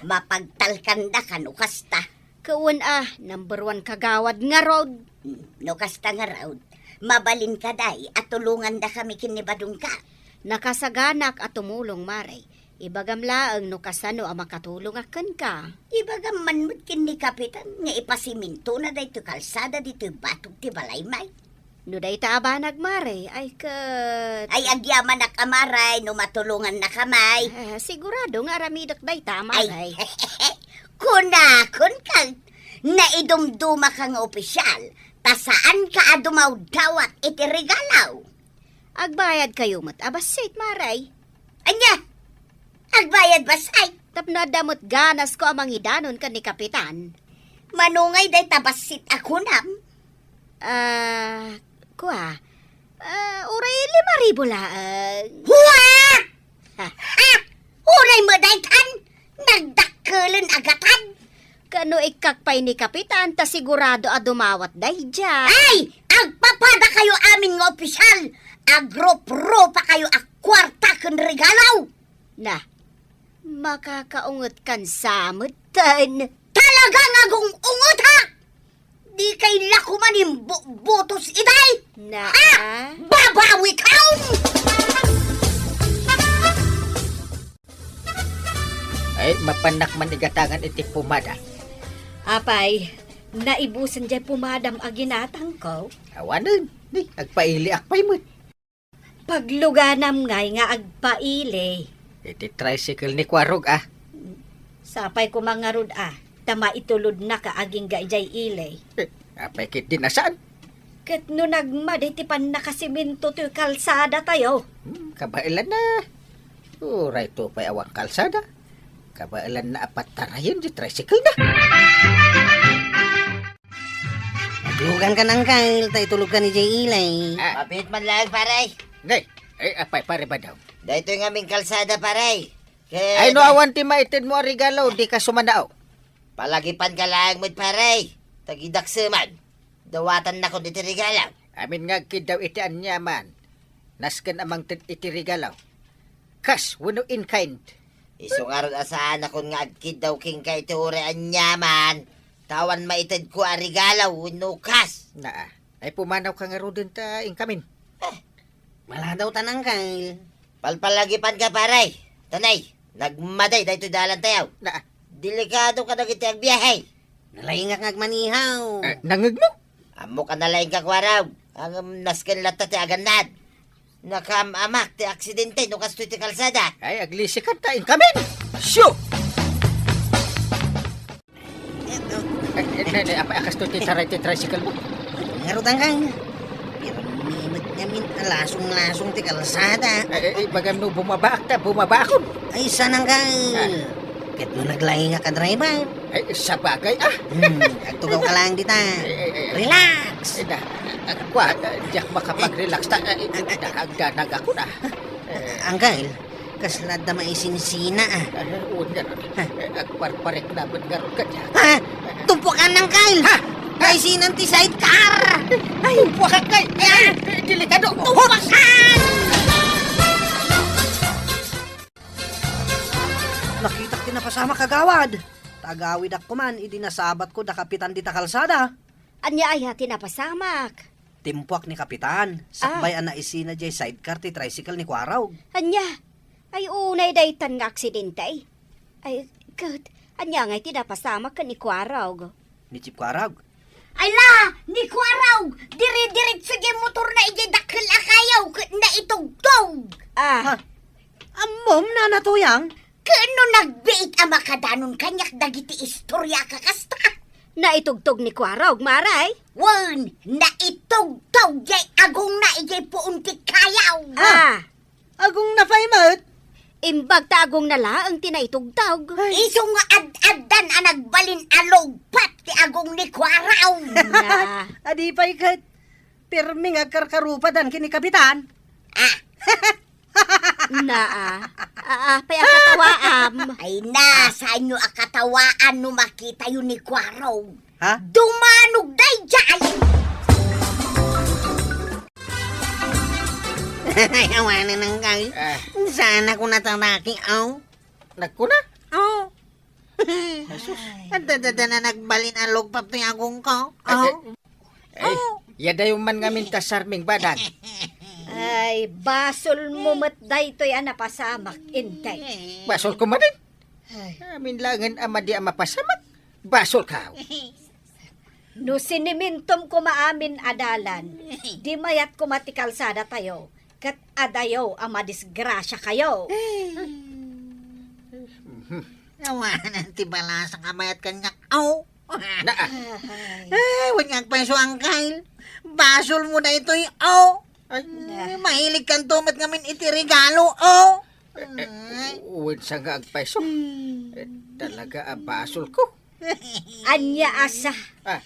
Mapagtalkandaka no kasta. Ket wen a, number one kagawad ngarud. Hmm, no kasta ngarud, mabalinka, Day, a tulongandakami ken ni Badongka. Nakasaganak a tumulong, Mare. Ibagam laeng no kasano a makatulongak kenka. Ibagam man met ken ni Kapitan nga ipasimintona daytoy kalsada ditoy batog ti balaymi. No dayta a banag, Mare, ay ket... Ay, agyamanak a Maray no matulongannakami. Ah, sigurado nga aramidek dayta, Mare. Ay, kunakon ket, naidumdumaka nga opisyal, ta saanka a dumawdawat iti regalo. Agbayadkayo met a bassit, Mare. Ania? Agbayad bassit? Tapno adda met ganasko a mangidanon ken ni Kapitan. Mano ngay dayta bassit a kunam? Ah, kua. Ah, uray lima ribu laeng. Hua! Ha! Ha! Uray met daytan? Nagdakkelen a gatad? Ket no ikkak pay ni Kapitan, ta sigurado a dumawat daydiay. Ay! Agpapadakayo amin nga opisyal! Agruprupakayo a kuarta ken regalo! Na, makakaungetkan sa metten. Talaga nga agung-ungetak! Di kay la koman imbubutos iday! Na, ha? Ah? Babawikaw! Ay, mapannak man igatangan iti pomada. Apay, naibusen diay pomadam a ginatangko? Awanen, di, agpailiak pay met. Pagluganam ngay nga agpaili. Iti tricycle ni Kuarog, ah. Sapay koma ngarud, ah, ta maitulodnaka agingga idiay ili. Eh, apay ket di nasaan? Ket no nagmadi ti pannakasiminto toy kalsadatayo. Hmm, kabaelanna. Uray to pay awan kalsada. Kabaelanna a patarayen ti tricycle na. Naglugan ka, Angkel, ta itulog ka ni Jay Ilay. Ah. Mabiit man laeng, pare. Nay, ay, apay, pare Badaw. Daytoy ngamin kalsada, pare. Ket Ay, no awan ti maited mo a regalo, di ka sumanao. Palagipan ka laeng met, pare. Tagidakseman. Dawatannakon iti regalo. Amin nga agkiddaw iti aniaman. Nasken a mangted iti regalo. Cash wenno in kind. Isu ngarud a saanakon nga agkiddaw kenka iti uray aniaman. Ta awan maitedko a regalo wenno cash. Naa. Ay, pumanaw ka ngaruden ta inkamin. Eh. Maladaw ta, Angkel. Palpalagipan ka, pare. Tanay, nagmaday daytoy dalan tayo. Na. Delikado kadagiti agbiahe. Nalaingak nga agmanihaw. Eh, nangegmo? Ammok a nalaingka, Kuarog. Ngem nasken latta ti agannad. Nakaam-amak ti aksidente no kastoy ti kalsada. Ay, aglisikan ta inkamin. Syo! Eh, eh, eh, eh, apa, a kastoy ti taray ti tricycle mo? Ngarud, Angkel. Pirmi met ngamin a lasong-lasong ti kalsada. Eh, eh, eh, ibagam no bumabaak ta, bumabaakon. Ay, saan, Angkel? Ah. Ket no naglaingak a driver. Ay, sabagay, ah. Hmm, agtugaw ka lang dita. Eh, eh, eh. Relax. Eh, da, ah, kwa, ah, diak makapag-relax ta, eh, eh, da, agdanag ako na. Eh. Angkel, kasla adda maisinsina, ah. Ah, wen ngarud. Ha? Eh, agparparek na met ngarud kaniak. Ha? Tumpukan, Angkel! Ha? Maisinan ti sidecar! Ay, tumpukan kay! Eh, eh, delikado! Tumpukan! Nakitak ti napasamak, kagawad. Tagawidak koman idi nasabatko da kapitan dita kalsada. Ania aya ti napasamak? Timpuak ni kapitan, sakbay Ah. a naisina jay sidecar ti tricycle ni Kuarog. Ania? Ay, unay daytan nga aksidente. Ay, ket, ania ngay ti napasamak ken ni Kuarog? Ni Chief Kuarog? Ay la, ni Kuarog, dire-diretso jay motorna idiay dakkel a kayaw ket naitugtog. Ah. Ha? Ammom, Nana Tuyang? Ken no nagbiit a makadanon kaniak dagiti istorya a kakasta. Naitugtog ni Kuarog, maray? Wen, naitugtog jay agongna idiay puon ti kayaw. Ah. Agongna pay met? Imbag ta agongna laeng ti naitugtog. Ay. Isu nga ad-addan a nagbalin a lugpat ti agong ni Kuarog. Na. Adi pay ket, pirmi nga agkarkarupadan ken ni Kapitan. Ah. Naa. Aa, pay a katawaam. Ay na, saanyo a katawaan no makitayo ni Kuarog. Ha? Dumanog daydiay! Ay, awanen, Angkel. Ah. Saan ako nataraki, aw? Nagkuna? Aw. Jesus. Adda-adda na nagbalin a lugpat ti agongko. Ay, aw. Ay, ay, yadayo man ngamin ta sarming badang. Ay, basolmo met daytoy a napasamak, Intay. Basolko manen? Ay. Amin laengen a madi a mapasamak. Basolko. No sinimintom koma amin a dalan, di mayat koma ti kalsadatayo, ket adayo a madisgrasiakayo. Awanen ti balasak a mayat kaniak, aw. Na, ah. Ay. Eh, wen nga agpayso, Angkel. Basolmo daytoy, aw. Ay. Na. Eh, mahiligkanto met ngamin iti regalo, aw. Eh, eh, ay. Wen sa nga agpayso. Hmm. Eh, talaga a basolko. Ania a sa? Ah.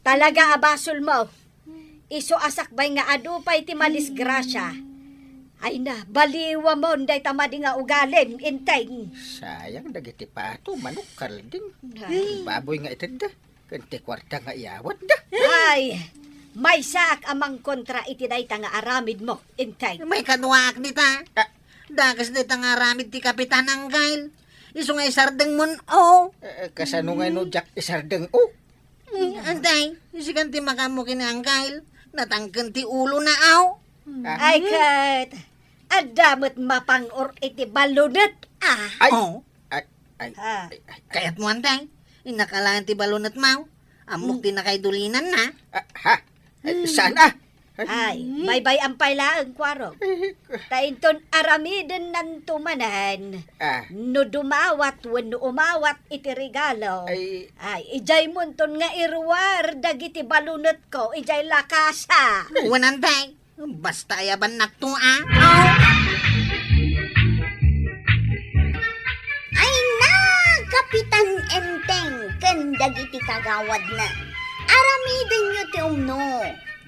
Talaga a basolmo. Isu a sakbay nga adu pay ti madisgrasia. Ay na, baliwamon dayta madi nga ugalim, Intay. Sayang dagiti pato, manok, karding. Ay. Baboy nga itedda, ken ti kuarta nga iyawatda. Ay, maysaak a mangkontra iti dayta nga aramidmo, Intay. Maikaduaak dita. Ah. Dakes dayta nga aramid ti Kapitan, Angkel. Isu nga isardengmon, oh. Eh, eh, kasano nga no diak isardeng, oh? Eh, Intay, sikan ti makaammo ken ni Angkel. Natangken ti ulona, aw. Ah. Ay, ket, adda met mapang-or iti balunet, ah. Ay, oh. Ay, ay, ah. Ay, ay. Kayatmo, Intay. Innak alaen ti balunetmo. Ammok ti nakaidulinanna. Ah, ha? Ay, saan, ah? Ay, baybay-am pay laeng, Kuarog. Ta inton aramidennanto manen, ah, no dumawat wenno umawat iti regalo, ay, ay, idiaymonton nga iruar dagiti balunetko idiay lakasa. Wen, Intay, basta ayabannakto, ah. kagawadna. Aramidenyo ti umno.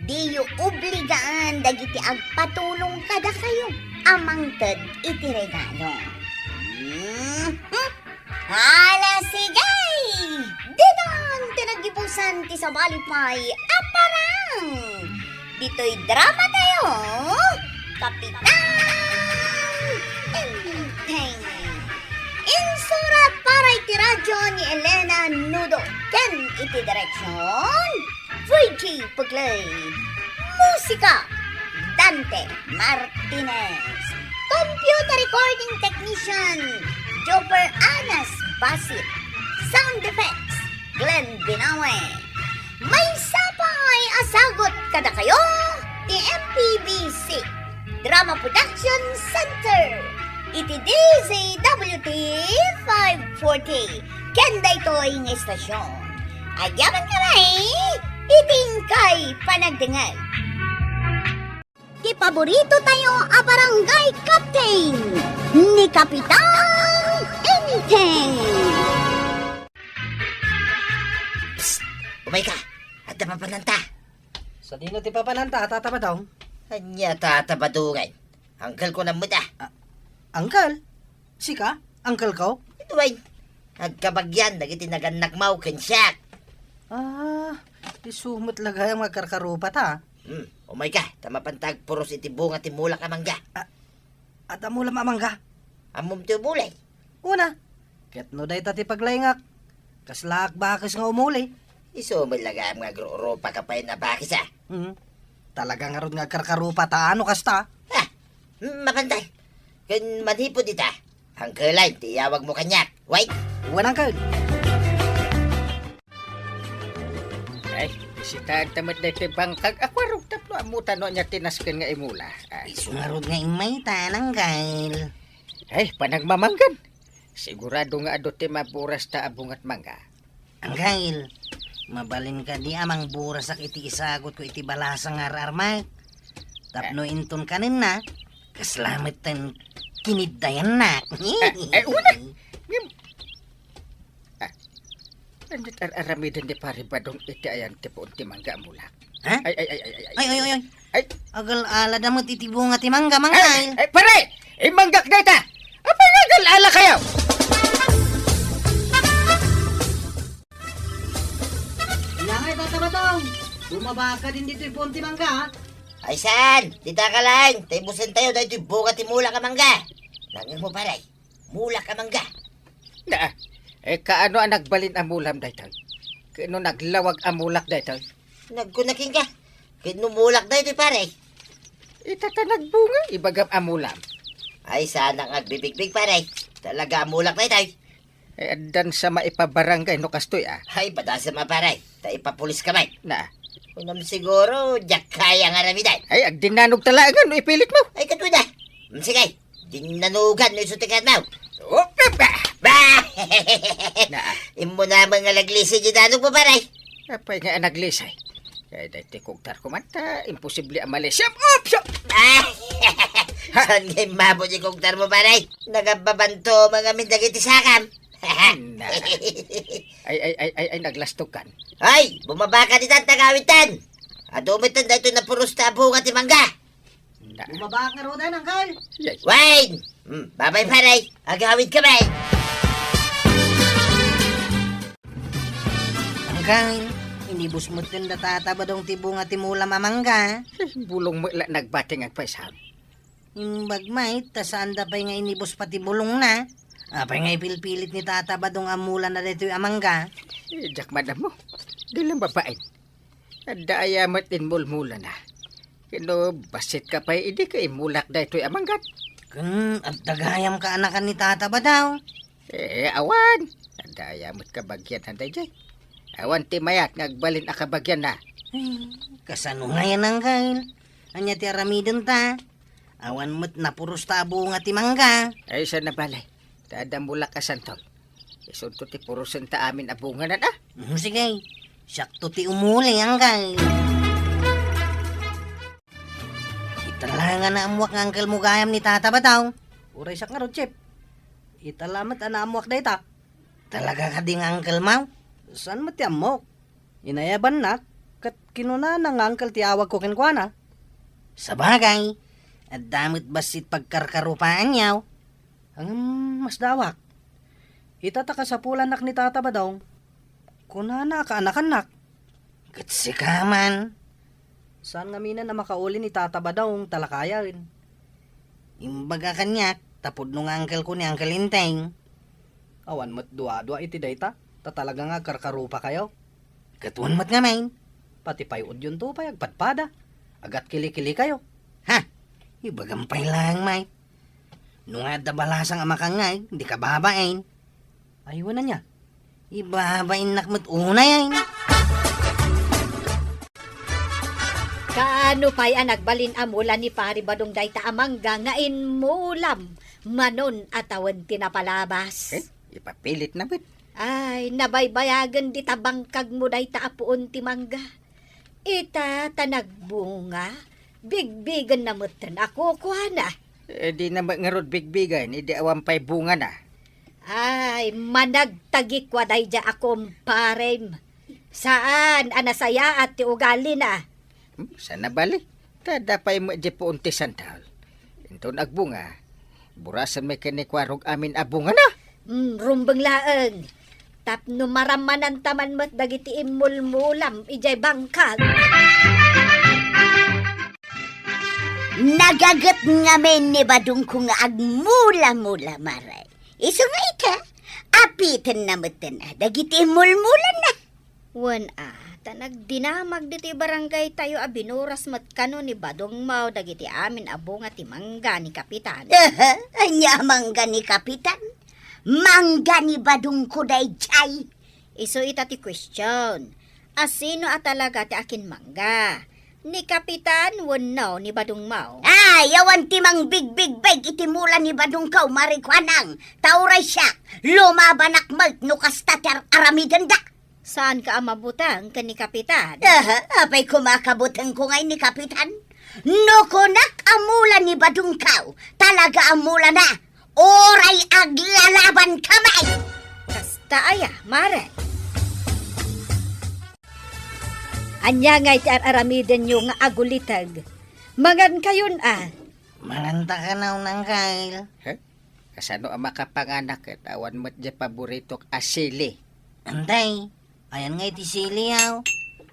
Diyo obligaan dagiti agpatulong kadakayo a mangted iti regalo. Mhm. Ala, sige! Ditan ti naggibusan ti sabali pay a parang! Ditoy drama tayo, Kapitan Enteng. Insurat para iti radyo ni Elena Nudo ken iti direksyon, Fuji Puglay. Musika, Dante Martinez. Computer recording technician, Joper Anas Basit. Sound effects, Glenn Binawe. Maysa pay a sagut kadakayo ti M P B C Drama Production Center iti D Z W T five forty. Ken daytoy nga istasyon, agyaman kami iti inkay panagdengngeg. Ti paborito tayo a barangay captain, ni Kapitan Enteng. Psst! Umay ka! Adda papananta! Sadino ti papananta, Tata Badong? Ania, Tata Badong, ay? Uncle ko na met, ah. Ah, uncle? Sika? Uncle ko? Ito, ay. Agkabagian dagiti nagannakmo ken siak. Ah, isu met la gayam nga agkarkarupata. Hmm, umay ka, ta mapanta agpuros iti bunga ti mulak a mangga. Ah, adda mulam a mangga? Ammom ti umuli? Una, ket no dayta ti paglaingak, kaslaak bakes nga umuli. Isu met la gayam nga agrurupa ka pay a bakes, ah. Hmm. Talaga ngarud nga agkarkarupata no kasta. Ha? Hmm, mapanta. Ken manipud ita, Uncle, ay, ti iyawagmo kaniak. Wait. Wen, Uncle. Ay, bisitaenta met daytoy bangkag a kuarog tapno ammutan no ania ti nasken nga imula. Ay. Isu ngarud nga immayta, Uncle. Ay, panagmamanggan. Sigurado nga adu ti maburasta a bungat mangga. Uncle, mabalin kadi a mangburasak iti isagutko iti balasa nga ar-armak? Tapno inton kanenna, kasla metten kiniddayannak. Ah, ay, una. Ngem, ah, ania ti ar-aramiden ni Pare Badong iti ayan ti puon ti mangga a mulak? Ha? Ay, ay, ay, ay, ay, ay. Ay, ay, ay, ay. Ay. Agal-alada met iti bunga ti mangga, Uncle. Ay, ay, pare! Imanggak dayta! Apay nga agal-ala kayo? Ania ngay, Tata Badong? Bumaba ka din ditoy puon ti mangga, ha? Ay, saan? Dita ka laeng. Taibusen tayo daytoy bunga ti mulak a mangga. Nangngegmo, pare? Mulak a mangga. Na, eh, kaano a nagbalin a mulam daytoy? Ket no naglawag a mulak daytoy? Nagkuna kenka, ket no mulak daytoy, pare? Ita ta nagbunga, ibagam a mulam. Ay, saanak nga agbibigbig, pare. Talaga a mulak daytoy. Eh, addan sa maipabarangay no kastoy, ah. Ay, padasem a, pare. Ta ipapulis ka met. Na. Kunam siguro, diak kaya nga aramiden. Ay, agdinnanog talaga no ipilit mo. Ay, katuda. Mm, sige. Dinnanugan no isu ti kayatmo. Oh, ba, ba, ba! Na. Immuna met nga naglisay ti danogmo, pare. Apay nga naglisay? Kay daytoy kugtarko man ta, imposible a malisay. Op, siya! Ah! Ha? Saan nga immabot ti kugtarmo, pare? Nagabbabanto man ngamin dagiti sakam. Na. Ay, ay, ay, ay, ay, naglastog kan. Ay, bumaba ka ditan, tagawitan. Adu metten daytoy napuros ta a bunga ti mangga. Na. Bumaba ka ngaruden, Uncle. Yay. Wayne! Mm, babay, pare. Agawid ka, bay. Uncle, inibus metten da Tata Badong ti bunga ti mulam a mangga. Bulong met la nagbating agpaysa. Imbag met, ta saanda pay nga inibus pay ti bulongna. Apay nga ipilpilit ni Tata Badong a mulana daytoy a mangga? Eh, diak madammo. Di lang babaen. Adda aya met inmulmulana. Ket no bassit ka pay idi ket imulak daytoy a mangga. Ken adda gayam kaanakan ni Tata Badong? Eh, awan. Adda aya met kabagianna daydiay. Awan ti mayat nga agbalin a kabagianna. Ay, kasano ngayen, Uncle? Ania ti aramidenta? Awan met napuros ta a bunga ti mangga. Ay, saan a bale? Ta adda mulak a santol. Isunto ti purosenta amin a bungana, ah. Mm, sige. Siakto ti umuli, Uncle. Ita la nga naammuak nga uncle mo gayam ni Tata Badong. Uray siak ngarud, Chef. Ita la met a naammuak dayta. Talaga kadi nga uncle mo? Saan met ti ammok? Inayabannak, ket kinunana nga angkel ti awagko kenkuana. Sabagay, adda met bassit pagkarkarupaanyo. Ngem masdawak. Ita ta kasapulannak ni Tata Badong, kunana a kaanakannak. Ket sika man. Saan ngamin a makauli ni Tata Badong ta lakayen. Imbaga kaniak, ta pudno nga angkelko ni Angkel Enteng. Awan met duadua iti dayta, ta talaga nga agkarkarupakayo. Ket wen met ngamin, pati pay udyonto pay agpadpada, agatkilikilikayo. Ha! Ibagam pay laeng, Mike. No nga adda balasang a makangngeg, dika babain. Ay, wen ania? Ibabainnak met unay, ay. Kaano pay a nagbalin a mula ni Pari Badong dayta a mangga nga inmulam manon a tawen ti napalabas? Eh, ipapilitna met. Ay, nabaybayagen dita bangkagmo dayta a puon ti mangga. Ita ta nagbunga, bigbigenna metten a kukuana. Eh, dina met ngarud bigbigen, idi awan pay bungana. Ay, managtagikua daydiay a kumparem. Saan a nasayaat ti ugalina. Hmm, saan a bali? Ta adda pay met diay puon ti santol. Inton agbunga, burasen met kenni kuarog amin a bungana. Hmm, rumbeng laeng. Tapno marammananta man met dagiti immulmulam idiay bangkag. Nagaget ngamin ni badongko nga agmula-mula, Mare. Isu nga ita, apitenna metten dagiti immulmulanna. Wen a, ta nagdinamag ditoy barangaytayo a binuras met kano ni Badong Mao dagiti amin a bunga ti mangga ni Kapitan. Aha, ania a mangga ni Kapitan? Mangga ni badongko daydiay. Isu ita ti question. A sino a talaga ti akinmangga? Ni Kapitan wenno ni Badong Mao? Ay, awan ti mangbigbigbeg iti mula ni Badongko, Mare Kuanang. Ta uray siak, lumabanak met no kasta ti ar-aramidenda. Saanka a mabuteng ken ni Kapitan? Aha, apay koma a kabutengko ngay ni Kapitan? No kunak a mula ni Badongko, talaga a mulana, uray aglalaban kami! Kasta aya, Mare. Ania ngay ti ar-aramidenyo nga aguliteg? Mangankayon a. Manganta kano, Nangkal. He? Kasano a makapanganak ket awan met diay paboritok a sili? Antay, ayan nga iti sili, aw.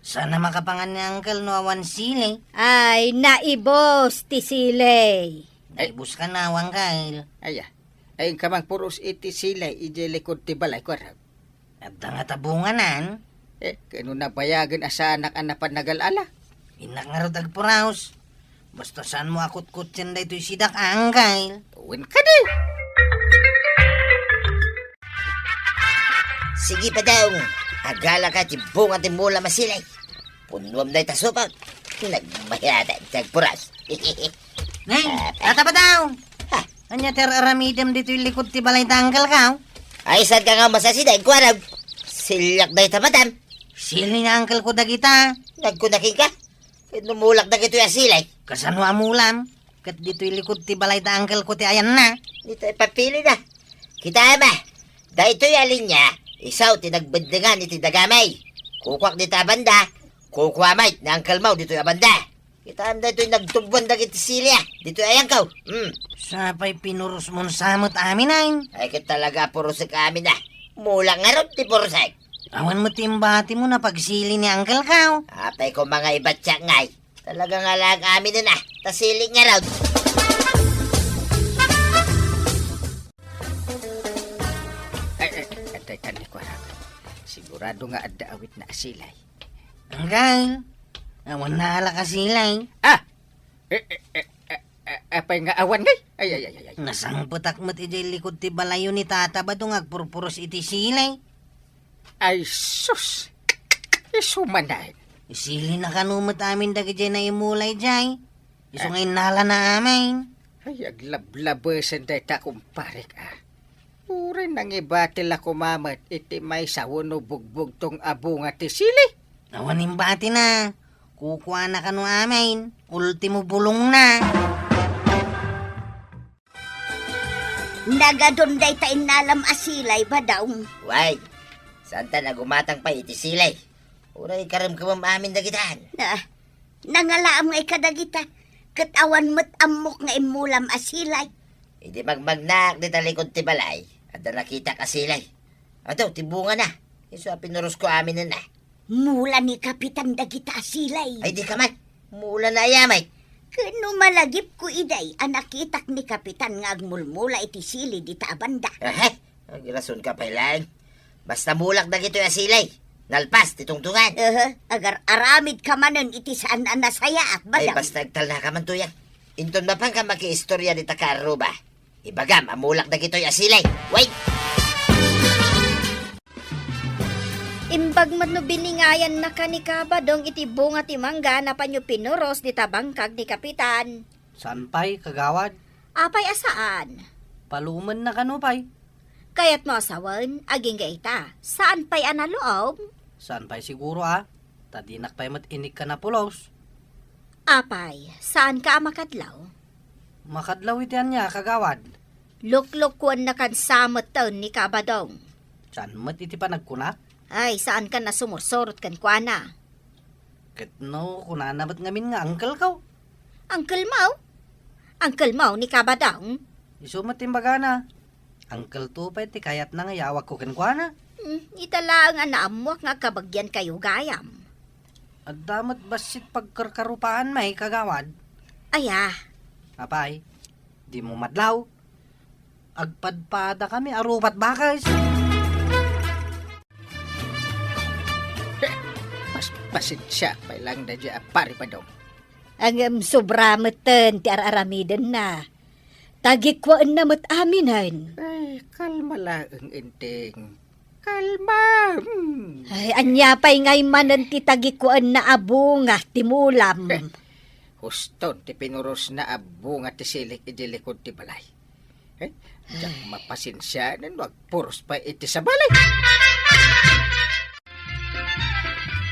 Saan a makapangan ni Uncle no awan sili? Ay, naibus ti sili. Ay. Naibus kano, Uncle. Aya, ay, inka mangpuros iti sili idiay likod ti balay, kuarag. Adda ngata bunganan? Eh, kano nabayagen a saanak a napan nagal-ala? Innak ngarud agpuros. Basta saanmo a kutkutsien daytoy sidak, Uncle. Wen kadi! Sige, Badong. Agalaka ti bunga ti mula a sili. Punnuam dayta supot. Nagmayat ti agpuros. Nay, ah, Tata Badong! Ah. Ania ti ar-aramidem ditoy likod ti balay da Uncle ko? Ay, saanka nga masasideg, kuarag? Siliak dayta, madam. Sili ni Uncle ko dagita. Nagkuna kenka? Ket no mulak dagitoy a sili? Kasano a mulam? Ket ditoy likod ti balay da Uncle ko ti ayanna. Dita ipapili na. Kitaem a, daytoy a linia, isu ti nagbendengan iti dagami. Kukuak dita a banda, kukua met ni Uncle mo ditoy a banda. Kitaem daytoy nagtubbuan dagiti sili a ditoy ayangko. Hmm. Sapay pinurosmon sa met amin, ay? Ay, ket talaga a purosek amin a. Mulak ngarud ti purosek. Awan met ti imbatimo a pagsili ni Uncle ko. Apay koma nga ibatsiak ngay. Talaga nga laeng aminen a. Ta sili ngarud. Ay, ay, atay, tan ni kuarag. Sigurado nga adda awitna a sili. Uncle, awan naalak a sili. Ah! Eh, eh, eh, eh, eh, apay nga awan ngay? Ay, ay, ay, ay, ay. Nasangpetak met idiay likod ti balayyo ni Tata Badong agpurpuros iti sili. Ay, sus! Isu manen. Isili na kano met amin dagidiay naimula idiay. Isu nga innalana amin. Ay, aglablabesen dayta, kumparek, a. Uray nangibati la koma met iti maysa wenno bugbugtong a bunga ti sili. Awan imbatina. Kukuana kano amin. Ultimo bulongna. Nagadun dayta innalam a sili, Badong. Way, Saantan a gumatang pay iti silay. Uray karemkemem amin dagitan. Ah, nangalaam ngay kadagita, ket awan met ammok nga immulam a silay. Idi magmagnaak dita likod ti balay, adda nakitak a silay. Adu, ti bungana. Isu a pinurosko aminen a. Mula ni Kapitan dagita a silay. Ay, di ka man. Mula na aya, may. Ken no malagipko iday a nakitak ni Kapitan nga agmulmula iti sili dita a banda. Aha, agrasonka pay laeng. Basta mulak dagitoy a silay. Nalpas ti tungtungan. Aha, agar-aramidka manen iti saan a nasayaat, Ay, badang. Basta agtalnaka man tuya. Inton mapanka makiistorya dita kaarruba, ibagam a mulak dagitoy a silay. Wait! Imbag met no biningayannaka ni Kabadong iti bunga ti mangga napanyo pinuros dita bangkag ni Kapitan. Saan pay, kagawad? Apay a saan? Palumenna kano pay? Kayatmo a sawen, agingga ita, saan pay a naluom? Saan pay siguro a? Ta dinak pay met inikkan a pulos. Apay, saanka a makadlaw? Makadlaw iti ania, kagawad? Luklukkuennakan sa metten ni Kabadong. Saan met iti panagkunak? Ay, saankan a sumursurot kenkuana. Ket no, kunana met ngamin nga uncle ko. Uncle mo? Uncle mo ni Kabadong? Isu met ti imbagana. Uncle to pay ti kayatna nga yawagko kenkuana. Hmm, ita laeng a naammuak nga agkabagian kayo gayam. Adda met bassit pagkarkarupaan may, kagawad. Aya? Apay, dimo madlaw. Agpadpada kami a rupat bakes. Pas-, pasensia pay lang daydiay a Pari Badong. Ngem sobra metten ti ar-aramidenna. Tagikuaenna met aminen. Ay, kalma laeng, Enteng. Kalma. Hmm. Ay, ania pay ngay manen ti tagikuaenna a bunga ti mulam? Huston ti pinurosna a bunga ti silik idi likod ti balay. Eh, diak mapasensianen no agpuros pay iti sabali.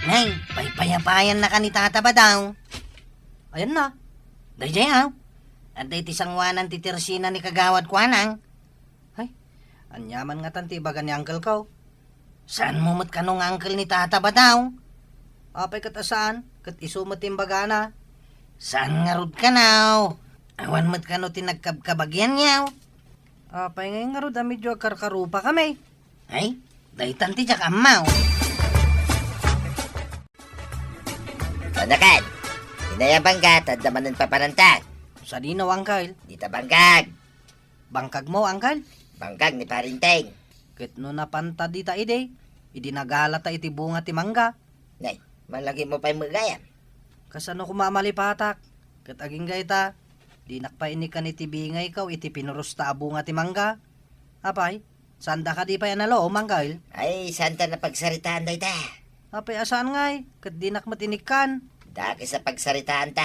Nay, paypayapayan na ka ni Tata Badong. Ayan na. Daydiay, aw. Adda iti sanguanan ti tersina ni Kagawad Kuanang. Ay, aniaman ngatan ti ibaga ni uncle ko? Saan mo met kano nga uncle ni Tata Badong? Apay ket a saan, ket isu met ti imbagana. Saan ngarud kano? Awan met kano ti nagkabkabagian yaw? Apay ngay ngarud a medyo agkarkarupa kami? Ay, daytan ti diak ammo. Kanakan, inayabang ka, tadda manen papananta. Sadino, uncle? Dita bangkag. Bangkag mo, uncle? Bangkag ni Parinteng. Ket no napanta dita idi, idi nagalata iti bunga ti mangga. Nay, malagi mo pay met gayam. Kasano koma a malipatak? Ket agingga ita, dinak pay inikkan iti bingay ko iti pinurosta a bunga ti mangga. Apay, saan da kadi pay a nalo, uncle? Ay, saanta a pagsaritaan dayta. Apay a saan ngay, ket dinak met inikkan. Dakes a pagsaritaanta.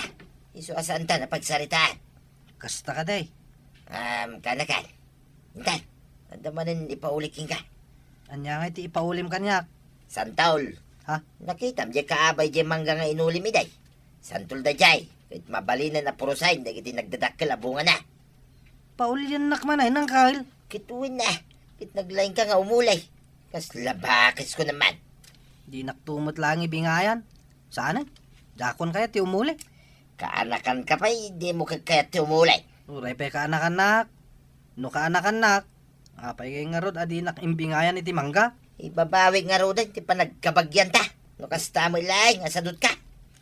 Isu a saanta a pagsaritaan. Kasta kadi. Um, kanakan. Intay, adda manen ipaulik kenka. Ania ngay ti ipaulim kaniak? Santol. Ha? Nakitam diay kaabay diay mangga nga inulim iday. Santol daydiay, ket mabalinen a purosaen dagiti nagdadakkel a bungana. Pauliennak manen, uncle. Ket wen a, ket naglaingka nga umuli. Kasla bakesko naman. Dinak to met laeng ibingayan. Saan? Diakon kayat ti umuli. Kaanakanka pay, dimo ket kayat ti umuli. Uray pay kaanakannak. No kaanakannak, apay ngay ngarud a dinak imbingayan iti mangga? Ibabawi ngaruden ti panagkabagianta. No kasta met laeng a sadutka.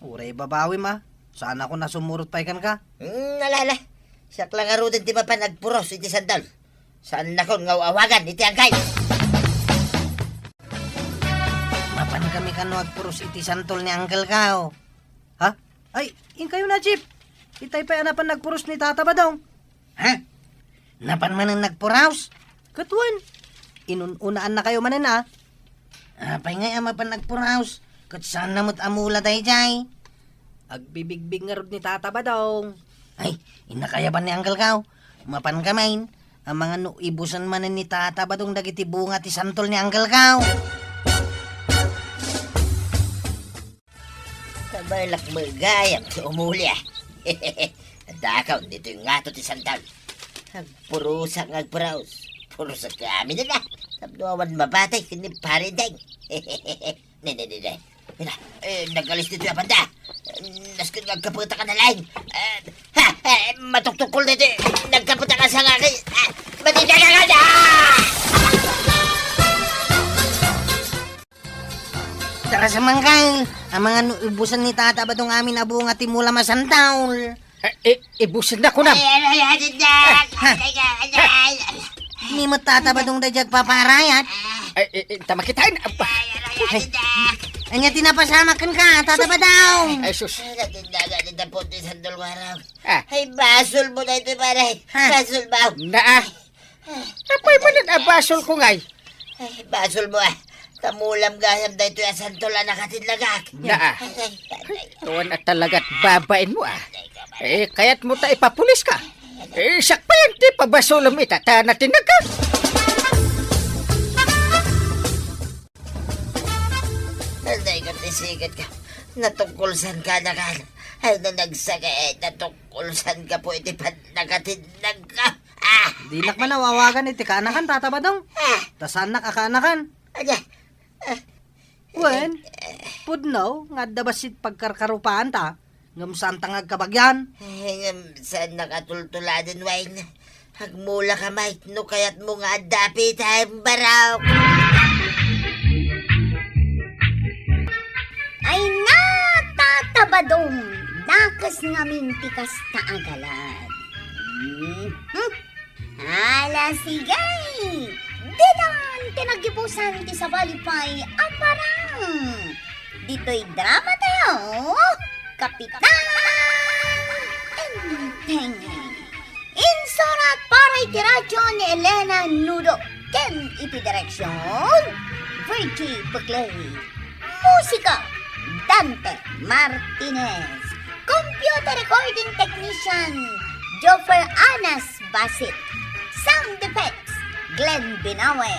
Uray ibabawim a. Saanakon a sumurot pay kenka. Hmm, ala, ala. Siak la ngaruden ti mapan agpuros iti santol. Saannakon nga awagan iti uncle. Mapan kami kano agpuros iti santol ni uncle ko. Ha? Ay, inkayo na, Chief. Itay pay a napan nagpuros ni Tata Badong. Ha? Napan manen nagpuros? Ket wen, inun-unaannakayo manen a. Apay ngay a mapan nagpuros? Ket saanna met a mula daydiay. Agbibigbig ngarud ni Tata Badong. Ay, innakayaban ni uncle ko. Mapan kami. Amangan no ibusen manen ni Tata Badong dagiti bunga ti santol ni uncle ko. Kabalak met gayam ti umuli a. Dakaw ditoy ngato ti santol. Agpurosak nga agpuros. Puros a kami na na. Tapno awan mapatay ken ni Pare Deng. Ne, ne, ne, ne. Ina, eh, nagalis ditoy a banda. Nasken nga agkapetak a nalaing. Eh, ha, eh, matuktukol ditoy. Nagkapetak a sangaki. Ah, matitay ka nga! Tara sa mangkal. Amangan no ibusan ni Tata Badong amin a bunga ti mula masantaol. Eh, eh, ibusan na kunam. Ay, ay, ay, ay, ay, ay, ay, ay, ay. Ni met Tata Badong daydi agpaparayat. Ay, eh, eh, ta makitain. Aba. Ay, ay, ay, ay, ay. Ania ti napasamak kenka, Tata Badong? Ay, sus. Ay, natindagan ni Dapot ni Sandol Waraw. Ah. Ay, basol mo na ito, pare. Ha? Basol mo. Naa. Apay man a basol ko ngay? Ay, basol mo, ah. Kamulam gayam daytoy a santol a nakatinlagak. Naa. Ay, ay, ay, ay. Tuan a talagat babain mo, ah. Eh, kayat mo ta ipapulis ka. Eh, sakbayan ti pabasolem ita, ta natinagka. Anay ka, ti sigat ka. Natungkolsan ka na kan. Ay, na nagsakit, natungkolsan ka po iti pan-, nakatinag ka. Ah! Dinak man awawagan iti kaanakan, Tata Badong. Ah! Ta saannak a kaanakan. Ada. Ah. Wen, pudno nga adda bassit pagkarkarupaanta, ngem saanta nga agkabagian. Ay, ngem saannak a tultuladen, Wayne. Agmula ka, Mike, no kayat mo nga adda apita, barok. Ay na, Tata Badong, nakes ngamin ti kasta a galad. Mhm. Ala, sige! Ditan ti nagipusan ti sabali pay a parang. Ditoy drama tayo, Kapitan Tengteng. Insurat para iti radyo ni Elena Nudo ken iti direksyon, Virgie Buclay. Musika, Dante Martinez. Computer recording technician, Joffer Anas Basit. Sound effects, Glenn Binawe.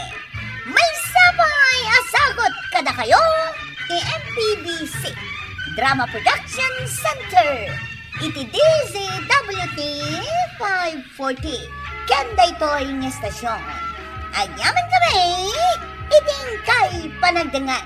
Maysa pay a sagut kadakayo ti M P B C Drama Production Center iti D Z W T five forty. Ken daytoy nga estasyon, agyaman kami iti inkay panagdengngeg.